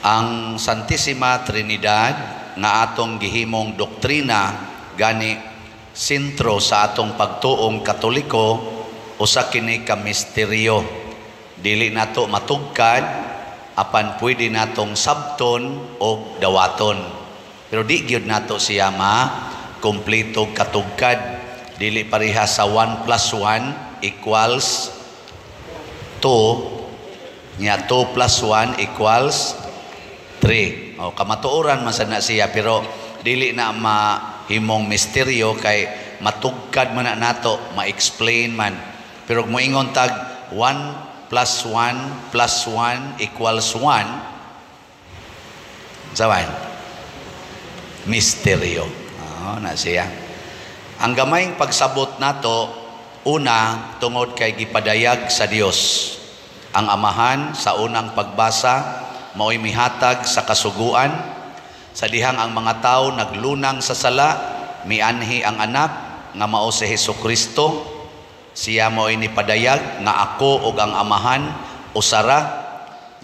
Ang Santissima Trinidad nga atong gihimong doktrina, gani sentro sa atong pagtuong Katoliko, usa kini ka misteryo. Dili nato matugkad, apan pwede natong sabton og dawaton. Pero di gyud nato siya ma kumpleto katugkad. Dili pareha sa 1 plus 1 equals 2 nya 2 plus 1 equals 3. O kamatuoran man sad na siya, pero dili na mahimong misteryo kay matugkad man na nato, ma-explain man. Pero kung moingon tag 1 plus 1 plus 1 equals 1, sawan misteryo. Oh, na siya. Ang gamayng pagsabot nato, una, tungod kay gipadayag sa Dios. Ang Amahan sa unang pagbasa mao'y mihatag sa kasuguan sa dihang ang mga tao naglunang sa sala, mianhi ang Anak nga mao si Hesus Kristo. Siya mao'y nipadayag nga ako ug ang Amahan usara.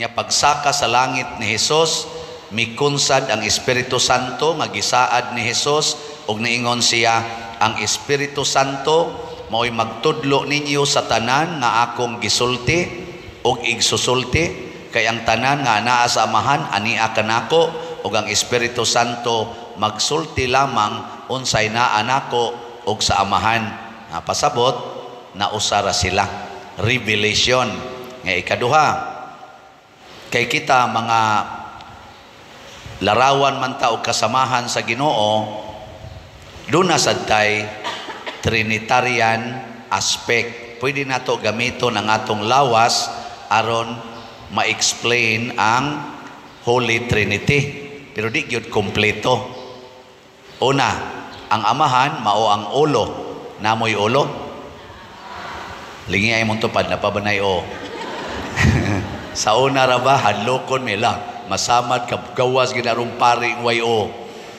Nya pagsaka sa langit ni Hesus, mikunsad ang Espiritu Santo nga gisaad ni Hesus ug niingon siya, "Ang Espiritu Santo mao'y magtudlo ninyo sa tanan nga akong gisulti ug igsusulti, kay ang tanan nga anaa sa Amahan ania kanako, ug ang Espiritu Santo magsulti lamang unsay naa nako ug sa Amahan." Ah, pasabot na usara sila. Revelation. Nga ikaduha, kay kita mga larawan man ta og kasamahan sa Ginoo, duna sad tay Trinitarian aspect. Pwede nato gamiton ang atong lawas aron ma-explain ang Holy Trinity. Pero di gyud kompleto. Una, ang Amahan mao ang ulo. Namoy ulo? Lingi ay mong tupad, napabanay o. Sa una ra ba, hadlokon mi la. Masamad ka gawas ginarong paring way o.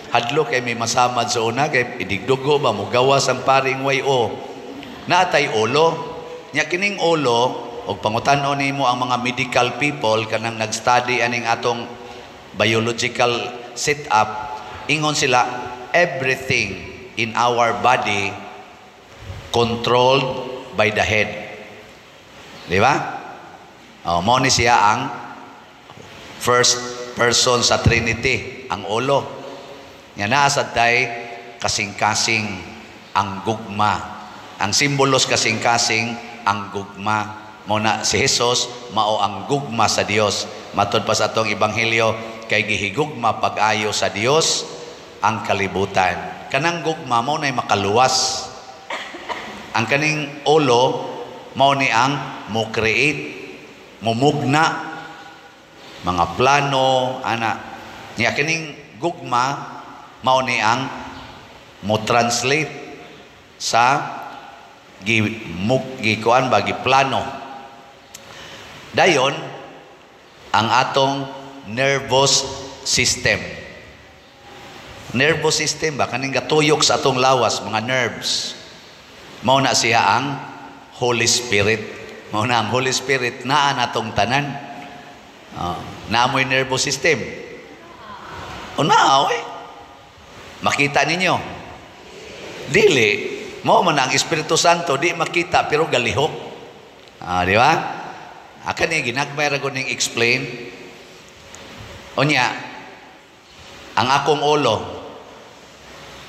Hadlok kay may masamad sa una, kay idigdugo ba, mo gawas ang paring way o. Naatay ulo. Nya kining ulo, og pangutan-on nimo ang mga medical people kanang nag-study aning atong biological setup, ingon sila, everything in our body controlled by the head. Di ba? Oh, mao ni siya ang first person sa Trinity, ang ulo. Nga naa sad tay kasing-kasing, ang gugma. Ang simbolos kasing-kasing, ang gugma. Mao na si Jesus mao ang gugma sa Dios. Matod pa sa atong ebanghelyo, kay gihigugma pag-ayo sa Dios ang kalibutan. Kanang gugma mao nay makaluwas. Ang kaning ulo mao ni ang mo create, mumugna mga plano ana. Nya kining gugma mao ni ang mo translate sa gi mug gikuan ba, plano. Dayon ang atong nervous system. Nervous system ba, kaning gatuyok sa atong lawas, mga nerves. Mao na siya ang Holy Spirit. Mao na ang Holy Spirit naa natong tanan. Oh, naa mo'y nervous system. O naa, oy. Makita ninyo? Dili. Mao man ang Espiritu Santo, di makita pero galihok. Ah, di ba? Akan ni ginagmay ra ning explain. Unya, ang akong ulo,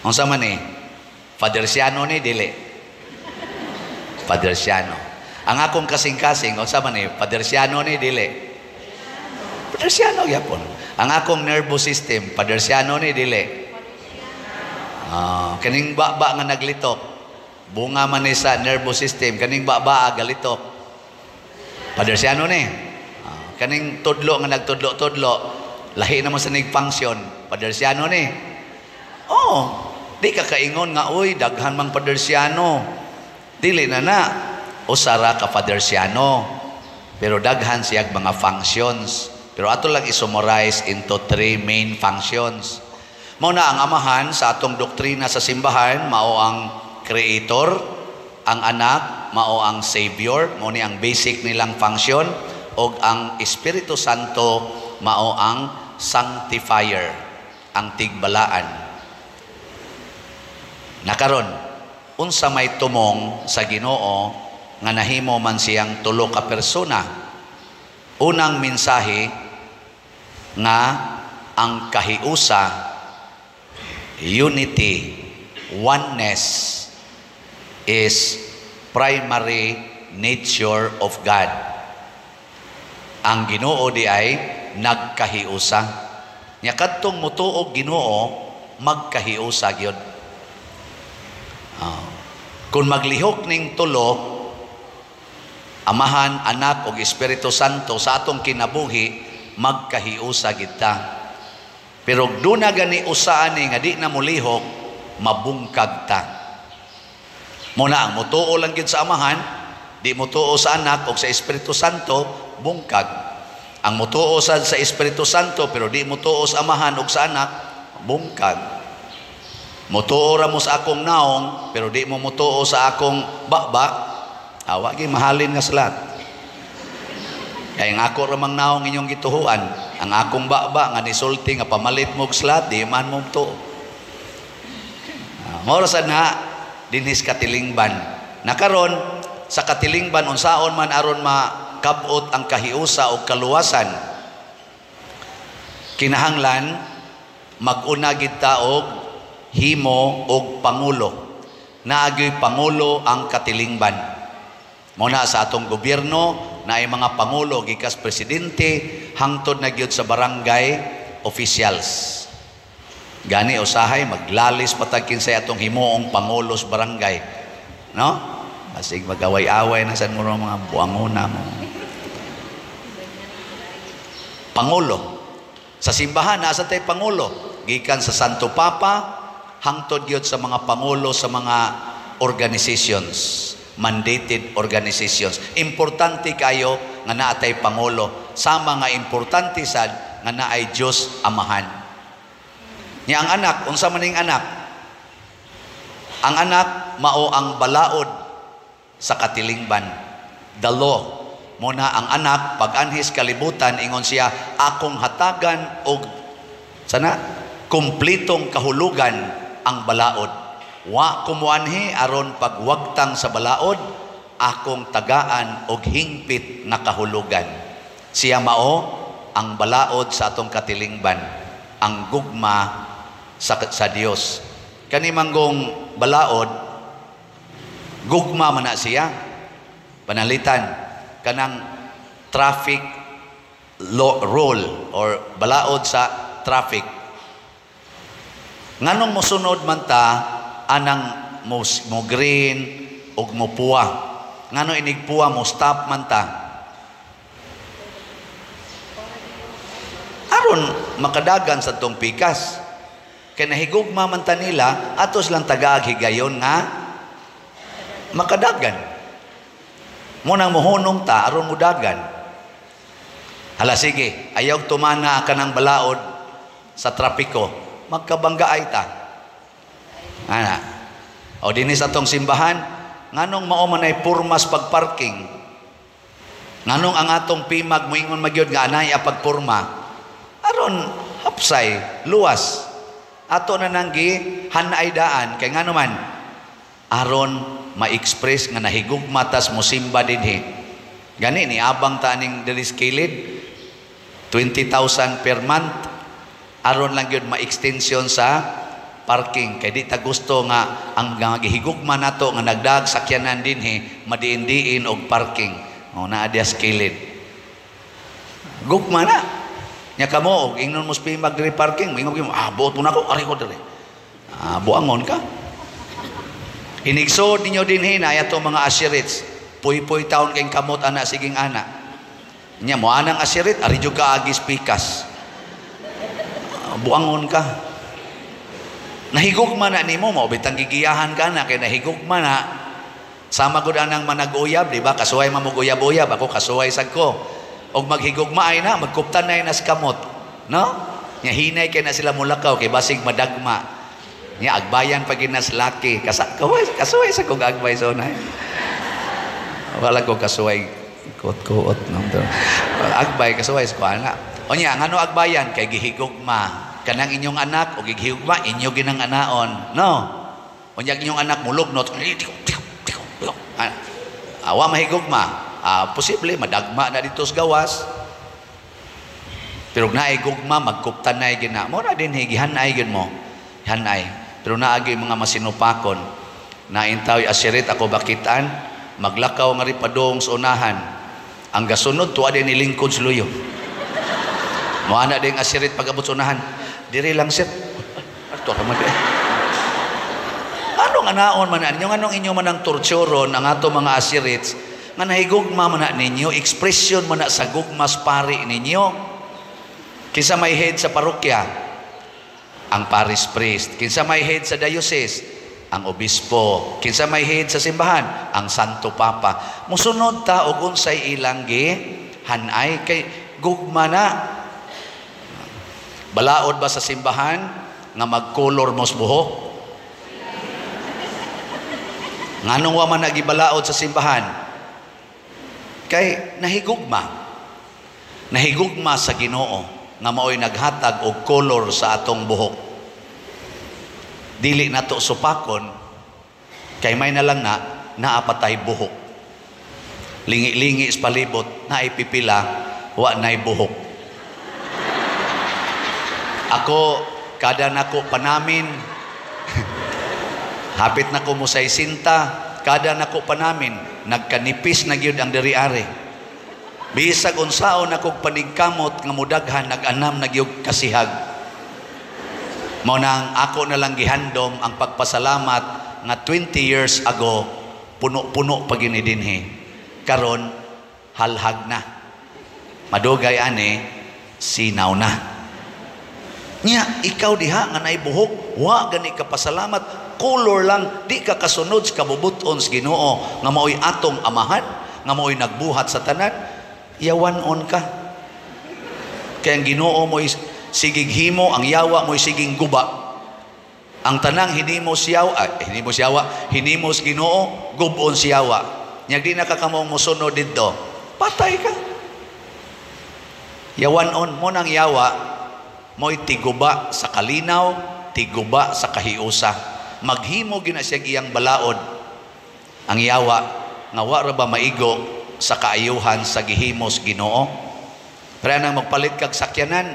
unsa man ni? Fadersiano ni dili? Fadersiano. Ang akong kasing-kasing, unsa man ni? Fadersiano ni dili? Fadersiano gyapon. Ang akong nervous system, Fadersiano ni dili? Ah, kaning baba nga naglitok, bunga man ni sa nervous system, kaning baba galitok. Padersiano ni. Ah, kaning tudlo nga nagtudlo-tudlo, lahi naman sa nig function, Padersiano ni. Oh, di ka kaingon nga, "Uy, daghan mang Padersiano." Dili na na. Usara ka Padersiano. Pero daghan siyag mga functions. Pero ato lang i-summarize into three main functions. Mao na ang Amahan sa atong doktrina sa simbahan, mao ang creator, ang Anak, mao ang Savior, mao ni ang basic nilang function, og ang Espiritu Santo mao ang sanctifier, ang tigbalaan. Nakaron, unsa may tumong sa Ginoo nga nahimo man siyang tulo ka persona? Unang mensahe nga ang kahiusa, unity, oneness is primary nature of God. Ang Ginoo di ay nagkahiusa. Nya kadtong mutuo Ginoo, magkahiusa gyud. Kung maglihok ning tulo, Amahan, Anak ug Espiritu Santo, sa atong kinabuhi, magkahiusa kita. Pero duna gani usa ani nga di na molihok, mabungkag ta. Muna ang mutuo lang gyud sa Amahan, di mutuo sa Anak o sa Espiritu Santo, bungkag. Ang mutuo sad sa Espiritu Santo pero di mutuo sa Amahan ug sa Anak, bungkag. Mutuo ra mo sa akong naong pero di mo mutuo sa akong baba, awa gi mahalin nga salat. Kay ang ako ra mang naong inyong gituhuan, ang akong baba nga nisulti nga pamalit mo og slat, di man mo mutuo. Mao ra sad na dinhis katilingban. Nakaron sa katilingban, unsaon man aron makabot ang kahiusa o kaluwasan? Kinahanglan mag-una gid ta og himo og pangulo. Naagyoy pangulo ang katilingban. Muna sa atong gobyerno naay mga pangulo, gikas presidente hangtod na gyud sa barangay officials. Gani usahay maglalis patag kinsay atong himuong pangulo sa barangay, no? Basig magaway-away na sad mo mga buangona mo. Pangulo. Sa simbahan nasa tay pangulo, gikan sa Santo Papa hangtod gyud sa mga pangulo sa mga organizations, mandated organizations. Importante kayo nga naatay pangulo, sama nga importante sad nga naay Dios Amahan. Nya ang anak, unsa man ning anak? Ang anak mao ang balaod sa katilingban, the law. Muna ang anak pag anhis kalibutan, ingon siya, akong hatagan og sana kumplitong kahulugan ang balaod. Wa kumuanhi aron pagwagtang sa balaod, akong tagaan og hingpit nga kahulugan. Siya mao ang balaod sa atong katilingban, ang gugma sa Dios. Kani manggong balaod, gugma man na siya. Panalitan kanang traffic law, rule or balaod sa traffic. Nganong mosunod man ta anang mo green ug mo puwa? Ngano inig puwa mo stop man ta? Aron makadagan sa tong pikas. Kay nahigugma man ta nila, atos lang tagaag higayon nga makadagan. Munang mohunong ta aron mudagan. Hala sige, ayaw tumana ka ng balaod sa trapiko, magkabanggaay ta. Ana. O dinhi sa atong simbahan, nganong mao man ay purmas pagparking? Nganong ang atong pimag moingon magyud nga anay a pagpurma? Aron hapsay, luwas. Ato na nang gihanay daan kay ngano man aron ma-express nga nahigugma tas mosimba dinhi. Gani ni abang ta aning diri sa kilid 20,000 per month aron lang gyud ma-extension sa parking kay di ta gusto nga ang mga gihigugma nato nga nagdag sakyanan dinhi madiin-diin og parking. O naa diha sa kilid. Gugma na. Nya kamo og ingnon mo sa pimag diri parking, moingon mo, buot mo nako, ari ko diri. Buangon ka. Inigsood ninyo dinhi na ato mga asirits. Puy-puy taon kayong kamot ana siging ana. Nya mo anang asirit ari jud ka agis pikas. Buangon ka. Nahigugma na nimo, mao bitang gigiyahan ka na kay nahigugma na. Sama gud anang manag-uyab, di ba? Kasuway man mo uyab-uyab, ako kasuway sad ko. Og maghigugma ay na, magkuptan na nas kamot, no? Nya hinay kay na sila mulakaw kay basig madagma. Nya agbayan pa gid nas laki. Kasuway sa kog agbay so na. Wala ko kasuway kuot-kuot no. Agbay kasuway sa kuha na. O niya, ngano agbayan? Kay gihigugma. Kanang inyong anak o gihigugma, inyo ginang anaon. No? O niya, inyong anak mulugnot. Awa mahigugma. Posible, madagma na dito sa gawas. Pero naay gugma, magkuptan na gina. Mo na din, gihanay gin mo. Hanay. Pero naagi mga masinupakon. Naintaw asirit ako bakitan, maglakaw nga ripadong sa unahan. Ang gasunod, tuwa din nilingkod sa luyo. Moana din asirit pag-abot sa unahan. Diri lang sir. Ato ka man. Anong anaon man ninyo? Anong inyo man ang torturon ang ato mga asirits nga nahigugma man na ninyo, ekspresyon man na sa gugmas pari ninyo. Kinsa may head sa parokya? Ang parish priest. Kinsa may head sa diocese? Ang obispo. Kinsa may head sa simbahan? Ang Santo Papa. Musunod ta og unsay ilang gi hanay kay gugma na. Balaod ba sa simbahan nga magkolor mos buhok? Nganong wa man nagibalaod sa simbahan? Kay nahigugma. Nahigugma sa Ginoo nga maoy naghatag og kolor sa atong buhok. Dili nato supakon kay may na lang na naapatay buhok. Lingi-lingi sa palibot, naay pipila, wa nay buhok. Ako kada nako panamin, hapit nako mo sa isinta, kada nako panamin, nagkanipis na gyud ang diri-ari. Bisag unsaon akong panigkamot nga mudaghan, nag-anam na gyud kasihag. Mao nang ako na lang gihandom ang pagpasalamat nga 20 years ago puno-puno pa gini dinhi. Karon halhag na. Madugay ani sinaw na. Nya ikaw diha nga naay buhok, wa gani ka pasalamat, color lang, di ka kasunod sa kabubuton sa Ginoo nga maoy atong amahan, nga maoy nagbuhat sa tanan. Yawan-on ka. Kaya ang Ginoo mo'y sigig himo, ang yawa mo'y siging guba. Ang tanang hinimo siyawa, hinimo siyawa, hinimo sa Ginoo, gubon siyawa. Nya di na ka kamong mosunod didto, patay ka. Yawan-on mo nang yawa, mo'y tiguba sa kalinaw, tiguba sa kahiusa. Maghimo gina siya iyang balaod. Ang yawa, nga wa ra ba maigo sa kaayuhan sa gihimos Ginoo. Pero nang magpalit kag sakyanan,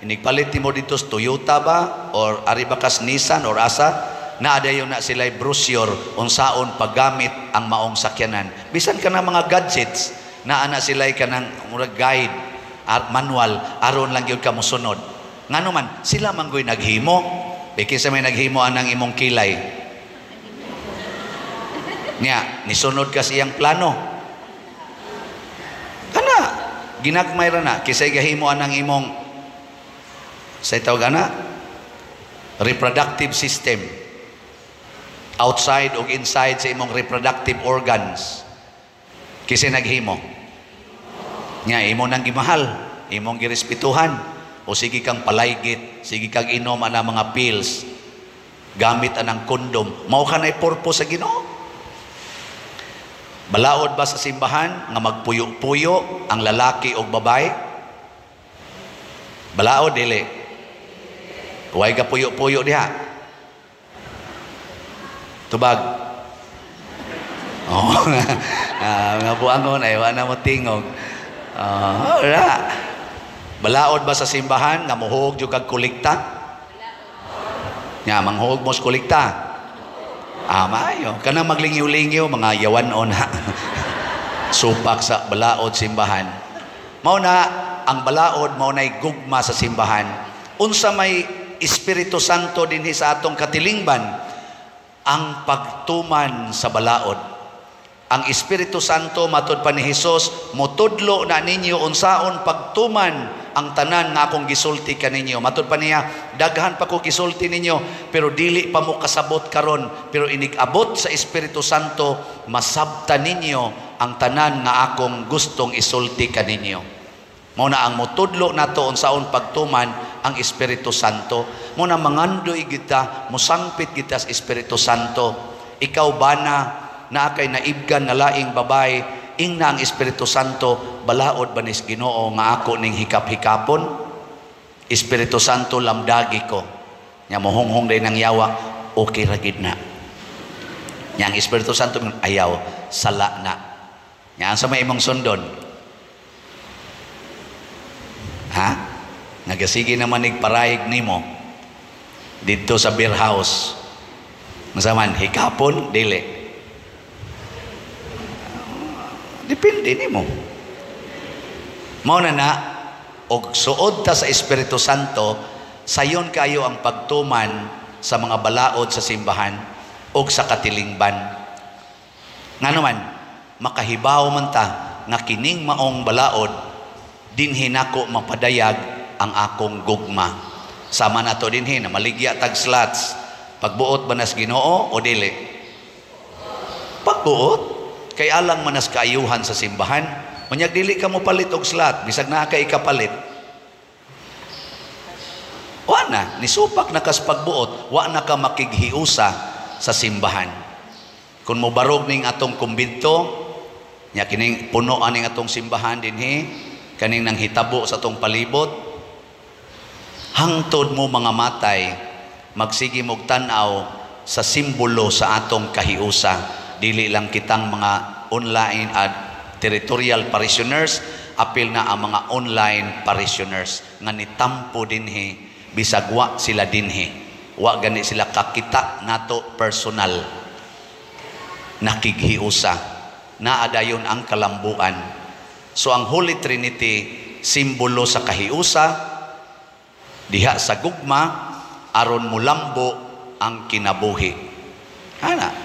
inigpalit nimo dito sa Toyota ba or ari ba kas Nissan or asa, naadayon na sila'y brochure unsaon paggamit ang maong sakyanan. Bisan ka na mga gadgets, naa na sila'y kanang murag guide, manual, aron lang gyud ka mosunod. Ngano man, sila man goy naghimo. Bikin sa may naghimo anang imong kilay. Nya, nisunod ka sa iyang plano. Kana ginagmay ra na kisay gahimo anang imong sa tawag ana reproductive system, outside og inside sa imong reproductive organs, kisay naghimo nya imo nang gimahal, imong girespetuhan, o sige kang palaygit, sige kang inom ana mga pills, gamit anang kondom, mao ka nay purpose sa Ginoo. Balaod ba sa simbahan nga magpuyo-puyo ang lalaki og babae? Balaod dili. Way ka puyo-puyo diha. Tubag. Oh, mga buangon ay wa na mo tingog. Wala. Balaod ba sa simbahan nga muhog jud kag kolekta? Nya manghuog mo sa kolekta. Maayo. Kanang maglingyo-lingyo, mga yawan-on ha. Supak sa balaod simbahan. Mao na ang balaod, mao na'y gugma sa simbahan. Unsa may Espiritu Santo dinhi sa atong katilingban? Ang pagtuman sa balaod. Ang Espiritu Santo matud pa ni Hesus, motudlo na ninyo unsaon pagtuman ang tanan nga akong gisulti kaninyo. Matud pa niya, daghan pa ko gisulti ninyo, pero dili pa mo kasabot karon, pero inig-abot sa Espiritu Santo, masabta ninyo ang tanan nga akong gustong isulti kaninyo. Mao na ang motudlo nato unsaon pagtuman ang Espiritu Santo. Mao na mangandoy kita, mosangpit kita sa Espiritu Santo. Ikaw bana naa kay naibgan nga laing babae, Ingna ang Espiritu Santo, "Balaod ba nis Ginoo nga ako ning hikap-hikapon? Espiritu Santo, lamdagi ko." Nya mohunghong din ang yawa, "Okay ra gid na." Nya ang Espiritu Santo, "Ayaw, sala na." Nya sa may imong sundon? Ha? Nagasige naman ig parayig nimo didto sa beer house. Masaman, hikapon, dili. Depende nimo. Mao na na, og suod ta sa Espiritu Santo, sayon kayo ang pagtuman sa mga balaod sa simbahan og sa katilingban. Ngano man, makahibaw man ta nga kining maong balaod dinhi nako mapadayag ang akong gugma. Sama nato dinhi na maligya tag slots. Pagbuot ba nas Ginoo o dili? Pagbuot kay alang man nas kaayuhan sa simbahan. Unyag dili ka mo palit og slot bisag naa ka ikapalit. Wa na, nisupak na kas pagbuot, wa na ka makighiusa sa simbahan. Kung mobarog ning atong kumbinto, nya kining puno aning atong simbahan dinhi, kaning nang hitabo sa atong palibot, hangtod mo mga matay, magsige mog tan-aw sa simbolo sa atong kahiusa. Dili lang kitang mga online at territorial parishioners, apil na ang mga online parishioners nga nitampo dinhi bisag wa sila dinhi. Wa gani sila kakita nato personal. Nakighiusa. Naa dayon ang kalambuan. So ang Holy Trinity, simbolo sa kahiusa diha sa gugma aron mulambo ang kinabuhi. Ana.